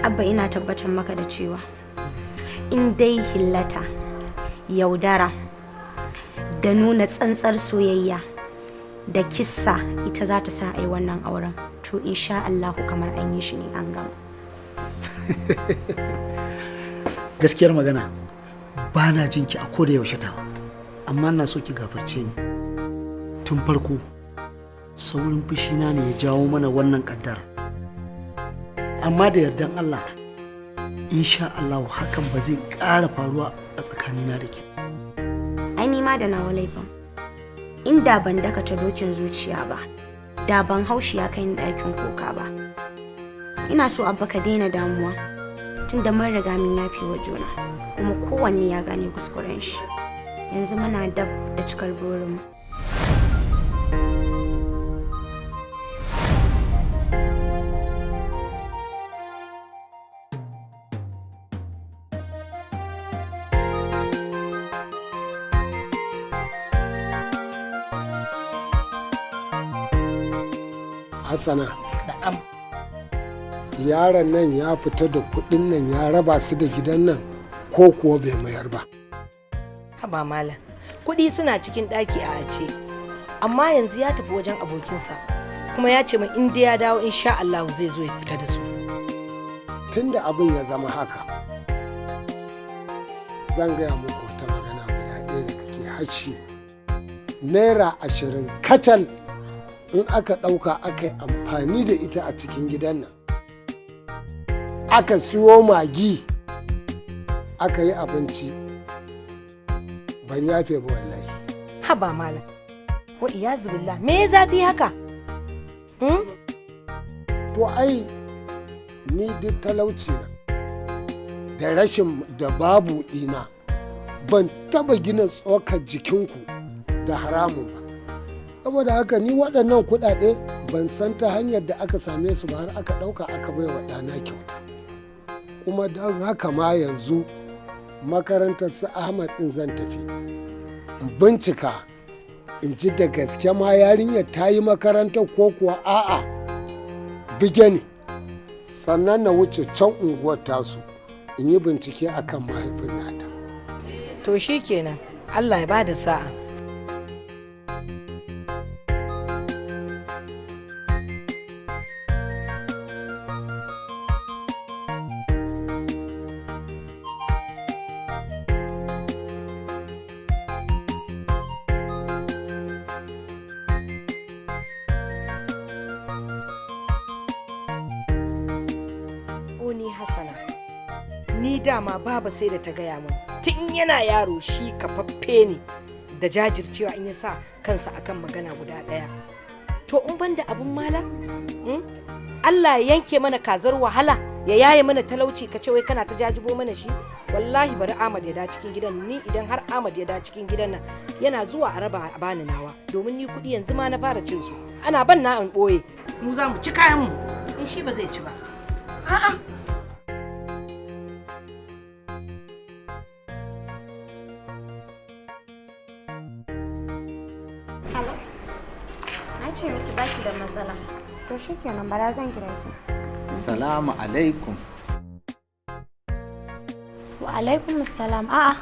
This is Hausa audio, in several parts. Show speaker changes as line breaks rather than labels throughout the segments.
Abba, ina tabbatar maka da cewa in dai hillata, yaudara da nuna tsantsar soyayya da kissa ita za ta sa a yi wannan auren, to insha Allahu kamar an yi shi ne an gama.
Gaskiyar magana, ba na jin ki a koda yaushe tawa, amma ina so ki gafarce ni. Tun farko saurin fushina ne ya jawo mana wannan kaddara, amma da yardan Allah, insha Allah hakan ba zai ƙara faruwa a tsakanina da ke.
Ai ni ma da nawa laifin. Inda ban daka ta dokin zuciya ba, da ban haushi ya kai ni ɗakin koka ba. Ina so, Abba, ka daina damuwa, tunda mun riga mun yafe wa juna, kuma kowanne ya gane kuskuren shi. Yanzu muna dab da cikar burinmu.
Hassana.
Na'am.
Yaron nan ya fita da kuɗin nan ya raba su da gidan nan ko kuwa bai mayar ba?
Haba malam. Kuɗi suna cikin ɗaki a ajiye. Amma yanzu ya tafi wajen abokinsa. Kuma ya ce min in dai ya dawo, insha Allah zai zo ya fita da su.
Tunda abin ya zama haka, zan gaya muku wata magana guda ɗaya da kake hashi. ₦20 kacal in aka ɗauka aka yi amfani da ita a cikin gidan nan, aka siyo magi aka yi abinci, ban yafe ba wallahi.
Haba malam. Wa iyazu billah, me ya zafi haka? Hmm?
To ai ni duk talauci na da rashin da babu ɗina, ban taba gina tsokar jikinku da haramun ba. Saboda haka ni waɗannan kuɗaɗe ban san ta hanyar da aka same su ba har aka ɗauka aka bai wa ɗana kyauta. Kuma don haka ma yanzu makarantar su Ahmad ɗin zan tafi in bincika in ji da gaske ma yarinyar ta yi makarantar ko kuwa a'a bige ne, sannan na wuce can unguwar tasu in yi bincike akan mahaifin nata.
To shi kenan. Allah ya bada sa'a. O ni Hassana. Ni dama baba sai da ta gaya min. Tun yana yaro shi kafaffe ne da jajircewa in ya sa kansa akan magana guda ɗaya. To in ban da abun mala? Allah ya yanke mana kazar wahala, ya yaye mana talauci, ka ce wai kana ta jajibo mana shi? Wallahi bari Ahmad ya da cikin gidan ni. Idan har Ahmad ya da cikin gidan nan, yana zuwa a raba a bani nawa, domin ni kuɗi yanzu ma na fara cin su. Ana ban na in ɓoye. Mu za mu ci kayan mu in shi ba zai ci ba. A'a.
Hello. Na ce miki baki da matsala. To shikenan, bara zan kira ki.
Salamu alaikum.
Wa alaikum salam. A'a.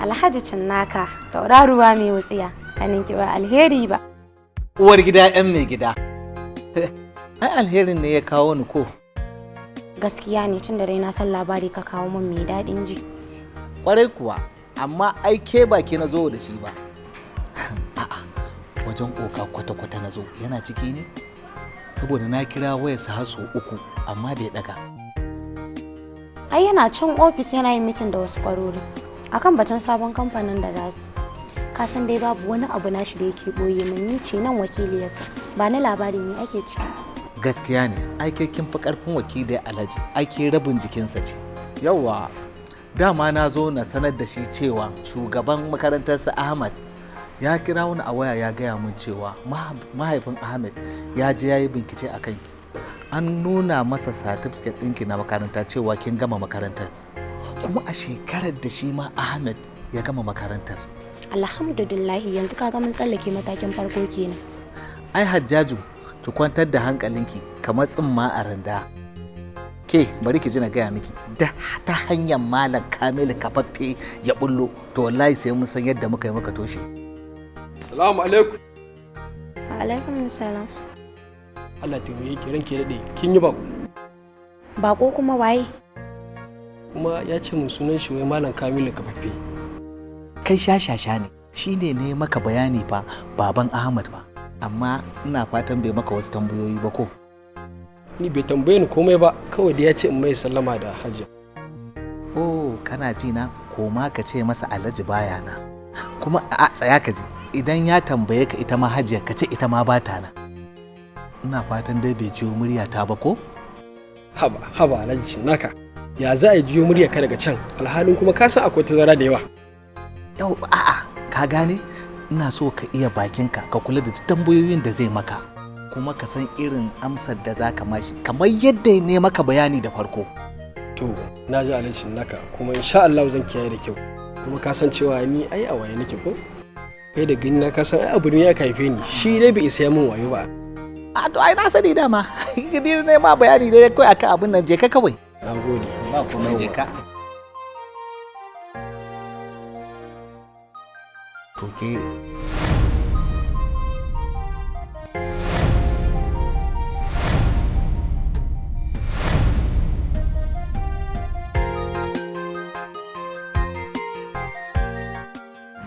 Alhaji Cinnaka, tauraruwa mai wutsiya. Ganin ki ba alheri ba.
Uwar gida 'yan mai gida. Ai alherin ne ya kawo ni ko?
Gaskiya ne, tun da dai na san labari ka kawo min mai daɗin ji.
Kwarai kuwa, amma ai ke ba ke na zo da shi ba. A'a, wajen oga kwata-kwata na zo, yana ciki ne? Saboda na kira wayarsa har sau uku amma bai daga.
Ai yana can ofis yana yin meeting da wasu kwarori akan batun sabon kamfanin da za su. Ka san dai babu wani abu nashi da yake boye min, ni ce nan wakiliyarsa. Ba ni labari, me ake ciki?
Gaskiya ne, ai ke kin fi karfin wakili Alhaji, ai ke rabin jikinsa ce. Yawwa, dama na zo na sanar da shi cewa shugaban makarantarsa Ahmad ya kira wani a waya ya gaya mun cewa mahaifin Ahmed ya je ya yi bincike a kanki. An nuna masa certificate ɗinki na makaranta cewa kin gama makarantar. Kuma a shekarar da shi ma Ahmed ya gama makarantar.
Alhamdulillahi, yanzu kaga mun tsallake matakin farko kenan.
Ai Hajjaju Ki kwantar da hankalinki kamar tsimma a randa. Ke bari ki ji na gaya miki, da ta hanyar Malam Kamilu kafaffe ya bullo, to wallahi sai mun san yadda muka yi maka toshe.
Salamu alaikum.
Alaikum salam.
Allah taimake ki, ranki daɗe, kin yi bako.
Bako kuma waye?
Kuma ya ce mun sunan shi wai Malam Kamilu kafaffe.
Kai shashasha ne, shine ne maka bayani fa baban Ahmad ba, amma ina fatan bai maka wasu tambayoyi ba ko?
Ni bai tambaye ni komai ba, kawai da ya ce in mai sallama da Hajiya.
Oh, kana ji na, koma ka ce masa Alhaji baya na. Kuma a tsaya ka ji, idan ya tambaye ka ita ma Hajiya ka ce ita ma ba ta na. Ina fatan dai bai jiyo murya ta ba ko?
Haba, haba Alhaji naka. Ya za a jiyo murya ka daga can, alhalin kuma ka san akwai tazara da yawa.
Yau a'a, ka gane? Ina so ka iya bakinka, ka kula da tambayoyin da zai maka. Kuma ka san irin amsar da za ka mashi kamar yadda ne maka bayani da farko.
To, na ji Alhaji naka, kuma insha Allah zan kiyaye da kyau. Kuma ka san cewa ni ai a waye nake ko? Kai da gani na ka san ai abu ne ya haife ni, shi dai bai isa min wayo ba.
A to ai na sani dama. Ni ne ma bayani dai kai akan abin nan, je ka kawai.
Na gode.
Ba komai, je ka. To ke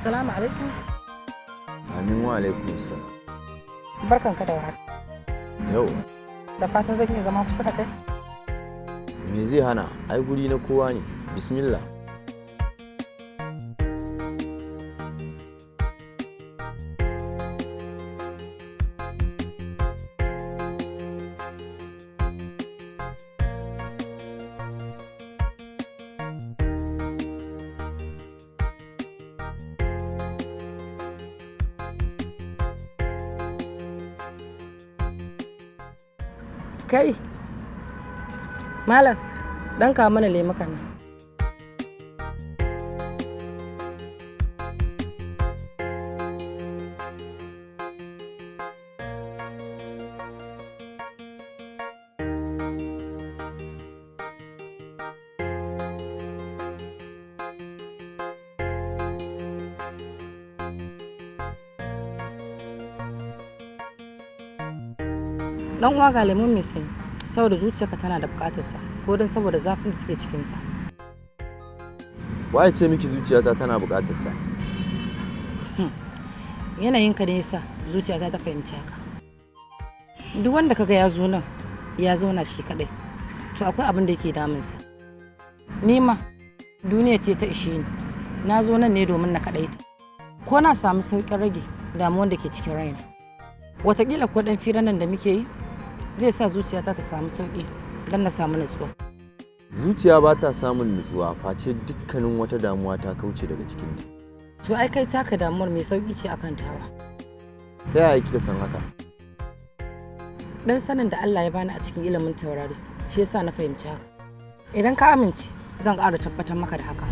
Salamu alaikum.
Amin wa alaikum salam.
Barkanka da warhaka.
Yau.
Da fatan zan iya zama kusa da kai?
Me zai hana? Ai guri na kowa ne. Bismillah.
Kai, Malam, dan kawo mana lemukan nan. Dan uwa ga lemon mai sanyi, saboda zuciyarka tana da bukatarsa, ko don saboda zafin da take cikinta.
Waye ce miki zuciyata tana bukatarsa?
Yanayinka ne yasa zuciyata ta fahimci haka. Duk wanda kaga ya zo nan, ya zauna shi kadai, to akwai abin da yake damunsa. Ni ma duniya ce ta ishe ni, na zo nan ne domin na kadaita. Ko na samu sauƙin rage damuwan da ke cikin raina. Wataƙila ko ɗan firan nan da muke yi zai sa zuciyata ta samu sauƙi don na samu nutsuwa.
Zuciya ba ta samun nutsuwa face dukkanin wata damuwa ta kauce daga cikinta.
To ai kai taka damuwar mai sauƙi ce akan tawa.
Ta yaya kika san haka?
Dan sanin da Allah ya bani a cikin ilimin taurari shi yasa na fahimci haka. Idan ka amince zan ƙara tabbatar maka da haka.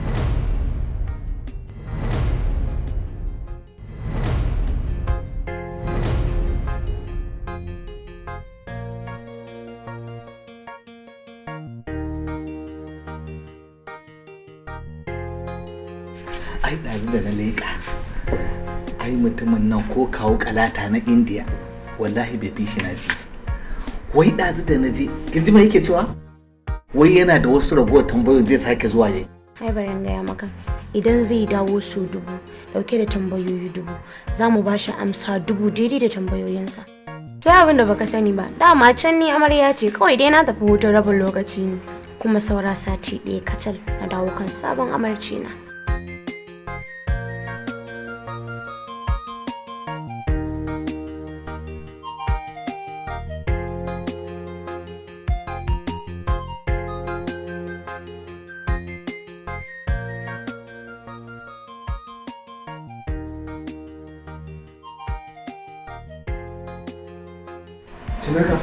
Ai ɗazu da na leƙa, ai mutumin nan ko kawo kalata na Indiya wallahi bai fi shi na ji. Wai ɗazu da na ji, kin ji me yake cewa? Wai yana da wasu ragowar tambayoyin zai sake zuwa yayi.
Ai bari in gaya maka, idan zai dawo su 1000 dauke da tambayoyi 1000, za mu ba shi amsa 1000 daidai da tambayoyinsa. To abin da baka sani ba, dama can ni amarya ce, kawai dai na tafi hutun rabin lokaci ne. Kuma saura sati 1 kacal na dawo kan sabon amarci na.
Cinaka.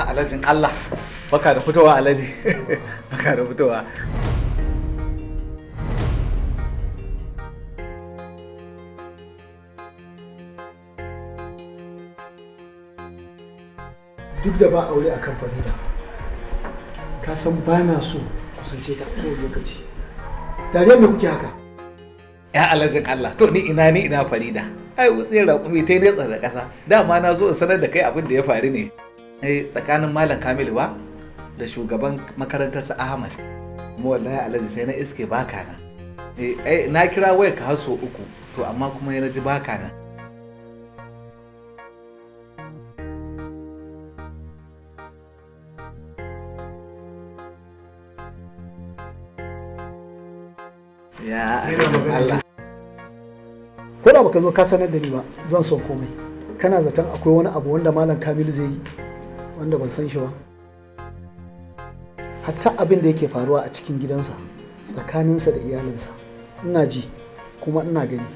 Alhajin Allah, baka da fitowa Alhaji, baka da fitowa.
Duk da ba aure akan Farida, ka san ba na so kusance ta kowane lokaci. Dariya me kuke haka?
Ya alhajin Allah, to ni ina ni ina Farida. Ai wutsiyar raƙumi ta nesa da ƙasa. Dama na zo in sanar da kai abin da ya faru ne. Eh, tsakanin Malam Kamilu ba da shugaban makarantarsa Ahmad. Mu wallahi alhaji sai na iske baka na. Eh, na kira wayar ka har sau 3, to amma kuma ya naji baka na. Ya Allah.
Ko da baka zo ka sanar da ni ba, zan son komai. Kana zaton akwai wani abu wanda Malam Kamilu zai yi wanda ban san shi ba. Hatta abin da yake faruwa a cikin gidansa, tsakaninsa da iyalinsa, ina ji kuma ina gani.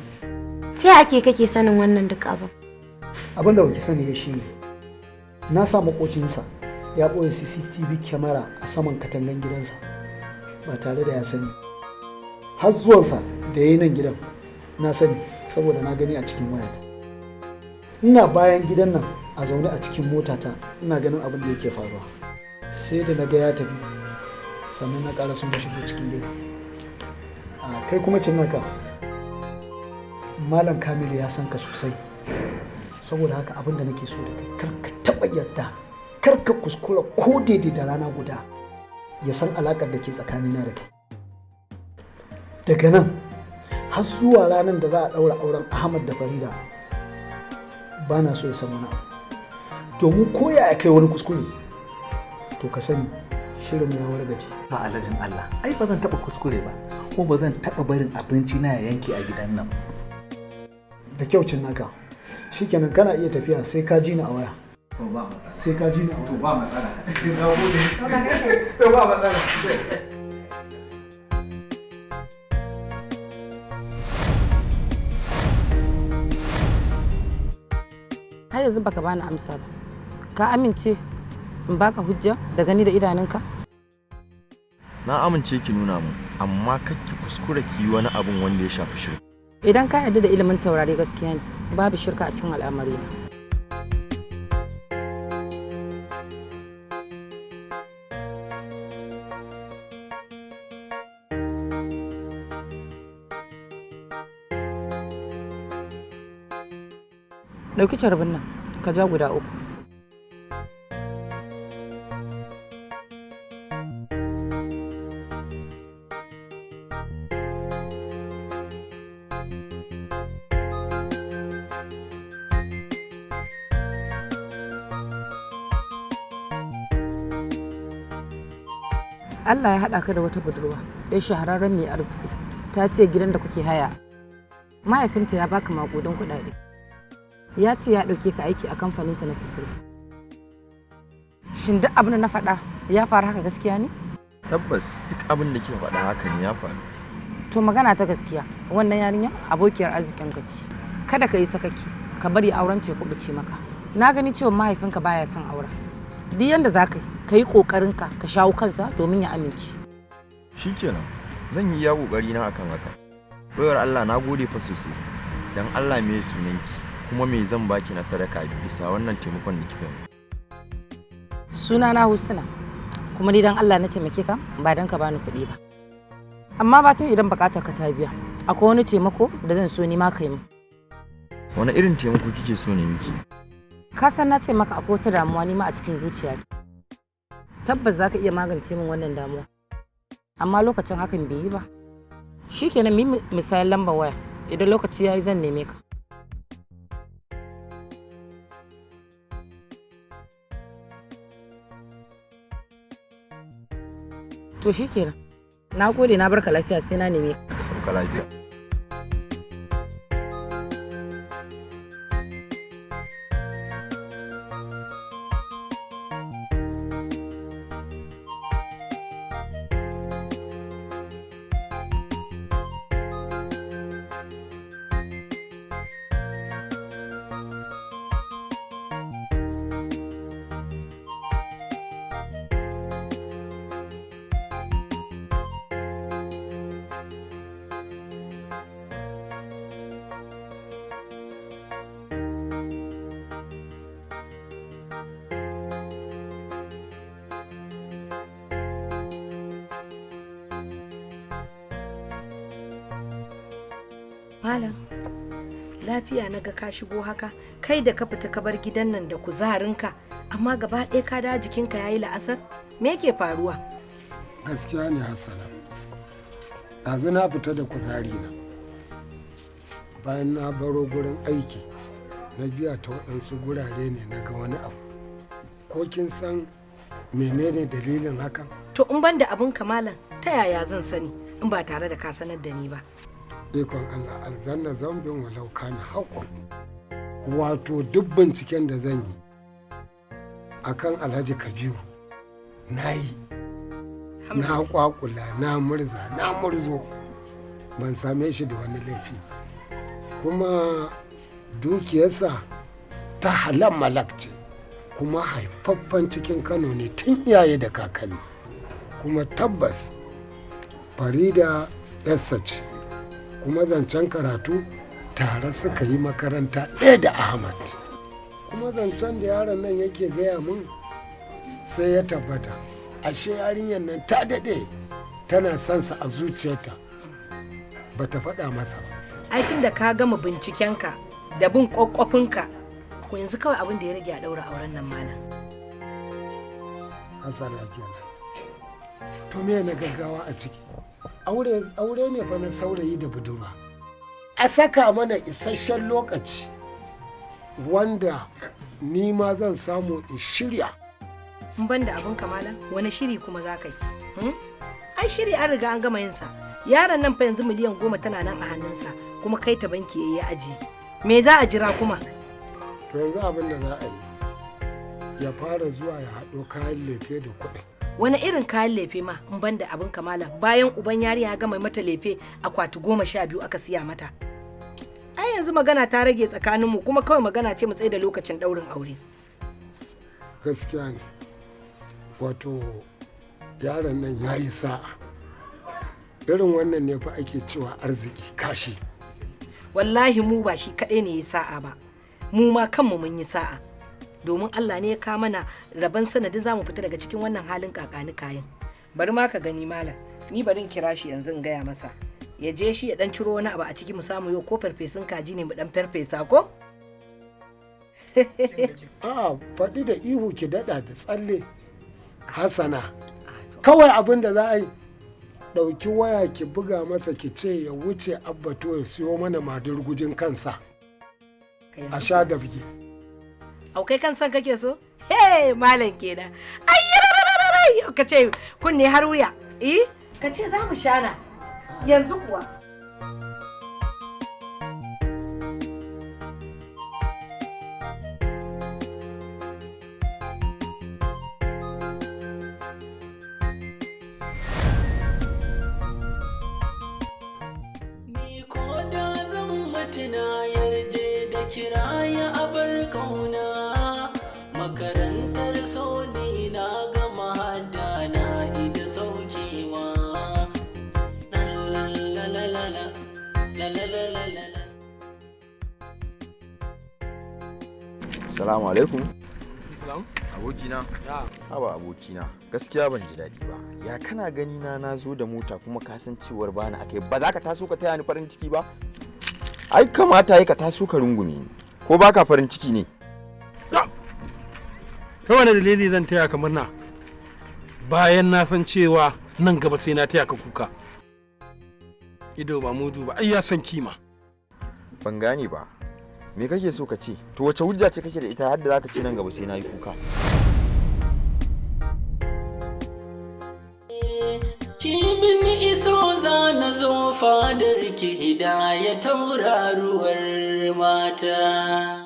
Ta ake kake sanin wannan duk abin?
Abin da baki sani ba shine, na sa makocinsa ya ɓoye CCTV kyamara a saman katangan gidansa ba tare da ya sani. Har zuwansa da ya yi nan gidan na sani saboda na gani a cikin wayata. Ina bayan gidan nan a zaune a cikin motata ina ganin abin da yake faruwa. Sai da na ga ya tafi sannan na ƙara sun shigo cikin gida. Kai kuma Cinnaka, Malam Kamilu ya san ka sosai. Saboda haka abin da nake so da kai, kar ka taɓa yarda, kar ka kuskura ko daidai da rana guda ya san alaƙar da ke tsakanina da kai. Daga nan har zuwa ranar da za a ɗaura auren Ahmad da Farida, ba na so ya san wani abu. Domin ko ya kai wani kuskure, to ka sani shirin ya wargaje.
Ba alhajin Allah, ai ba zan taɓa kuskure ba, kuma ba zan taɓa barin abinci na ya yanke a gidan nan.
Da kyau Cinnaka, shikenan kana iya tafiya sai ka ji ni a waya.
To ba matsala.
Sai ka ji ni a waya.
To ba matsala. Na gode. To ba matsala.
Har yanzu baka bani amsa ba. Ka amince in baka hujja da gani da idanunka?
Na amince ki nuna min, amma kar ki kuskura ki yi wani abun wanda ya shafi shirka.
Idan ka yarda da ilimin taurari gaskiya ne, babu shirka a cikin al'amari na. Ɗauki carbin nan, ka ja guda 3. Allah ya haɗa ka da wata budurwa, ɗaya shahararren mai arziki, ta siya gidan da kuke haya. Mahaifinta ya baka maƙudan kuɗaɗe. Ya ce ya ɗauke ka aiki a kamfaninsa na sufuri. Shin duk abin da na faɗa ya faru haka gaskiya ne?
Tabbas duk abin da kika faɗa haka ne ya faru.
To magana ta gaskiya, wannan yarinya abokiyar arzikin ka ce. Kada ka yi sakaki, ka bari auren ta ya kubuce maka. Na gani cewa mahaifinka baya son auren. Duk yanda za ka yi, ka yi ƙoƙarin ka shawo kansa domin ya amince.
Shikenan, zan yi iya ƙoƙari na akan haka. Baiwar Allah, na gode fa sosai. Dan Allah me sunanki? Kuma me zan baki na sadaka bisa wannan taimakon da kika yi?
Suna na Husna, kuma ni dan Allah na taimake ka ba dan ka bani kuɗi ba. Amma bacin idan buƙatar ka ta biya, akwai wani taimako da zan so ni ma ka yi min.
Wani irin taimako kike so ne miki?
Ka san na ce maka akwai wata damuwa ni ma a cikin zuciyata. Tabbas za ka iya magance min wannan damuwa. Amma lokacin hakan bai yi ba. Shikenan mu yi misalan lambar waya, idan lokaci ya yi zan neme ka. To shikenan. Na gode, na barka lafiya, sai na neme ka.
Sauka lafiya.
Malam, lafiya na ga ka shigo haka, kai da ka fita ka bar gidan nan da kuzarinka, amma gaba ɗaya ka dawo jikinka yayi la'asar? Me yake faruwa?
Gaskiya ne Hassana, ɗazu na fita da kuzari na. Bayan na baro gurin aiki, na biya ta waɗansu gurare ne na ga wani abu. Ko kin san menene dalilin hakan?
To in ban da abin kamalan, ta yaya zan sani in ba tare da ka sanar da ni ba?
Ikon Allah, alzanna zambin walau kana haƙon. Wato duk binciken da zan yi akan Alhaji Kabiru na yi, na kwakula, na murza, na murzo, ban same shi da wani laifi ba. Kuma dukiyarsa ta halan malak ce, kuma haifaffen cikin Kano ne tun iyaye da kakanni. Kuma tabbas Farida yarsa ce, kuma zancen karatu tare suka yi makaranta ɗaya da Ahmad. Kuma zancen da yaron nan yake gaya mun sai ya tabbata, ashe yarinyar nan ta daɗe tana son sa a zuciyarta, ba ta faɗa masa ba.
Ai tun da ka gama bincikenka da bin kwakwafinka, ko yanzu kawai abin da ya rage a ɗaura auren nan malam.
Hassana kenan. To me na gaggawa a ciki? Aure aure ne fa na saurayi da budurwa. A saka mana isasshen lokaci wanda ni ma zan samu in shirya.
In ban da abin kamala, wani shiri kuma za ka yi? Hmm? Ai shiri an riga an gama yinsa. Yaron nan fa yanzu 10 miliyan tana nan a hannunsa, kuma kai ta banki yayi aji. Me za a jira kuma?
To yanzu abin da za a yi, ya fara zuwa ya haɗo kayan lefe da kuɗi.
Wani irin kayan lefe ma in ban da abin kamala, bayan uban yarinya ya gama mata lefe, akwati 12 aka siya mata. Ai yanzu magana ta rage tsakaninmu, kuma kawai magana ce mu tsaye da lokacin ɗaurin aure.
Gaskiya ne. Wato yaron nan ya yi sa'a. Irin wannan ne fa ake cewa arziki kashi.
Wallahi mu ba shi kaɗai ne ya sa'a ba, mu ma kanmu mun yi sa'a, domin Allah ne ya kawo mana rabon sanadin za mu fita daga cikin wannan halin kakani kayan. Bari ma ka gani malam, ni bari in kira shi yanzu in gaya masa ya je shi ya dan ciro wani abu a ciki, mu samu yau ko farfesun kaji ne mu dan farfesa ko.
A'a, faɗi da ihu ki daɗa da tsalle. Hassana, kawai abin da za a yi, ɗauki waya ki buga masa ki ce ya wuce Abbato ya siyo mana madurgujin kansa. A sha da buge.
Au, kai kan san kake so? He malam kenan. Ai ka ce kunne har wuya. Eh, ka ce za mu shana. Yanzu kuwa.
Ni ko da zan mutu na yarje da kiraya a bar kauna, makarantar so ni na gama hadda na ida saukewa. La la la la la la la la la la la.
Salamu alaikum.
Salam.
Abokina.
Ya.
Haba abokina, gaskiya ban ji daɗi ba. Ya kana gani na na zo da mota kuma ka san cewar bani akai, ba za ka taso ka taya ni farin ciki ba? Ai kamata yi ka taso ka rungume ni. Ko baka farin ciki ne?
Ta wani dalili zan taya ka murna bayan na san cewa nan gaba sai na taya ka kuka? Ido ba mudu ba ai ya san kima.
Ban gane ba. Me kake so ka ce? To wace hujja ce kake da ita har da zaka ce nan gaba sai na yi kuka?
Kimin iso za na zo fadar ki, hidaya tauraruwar mata.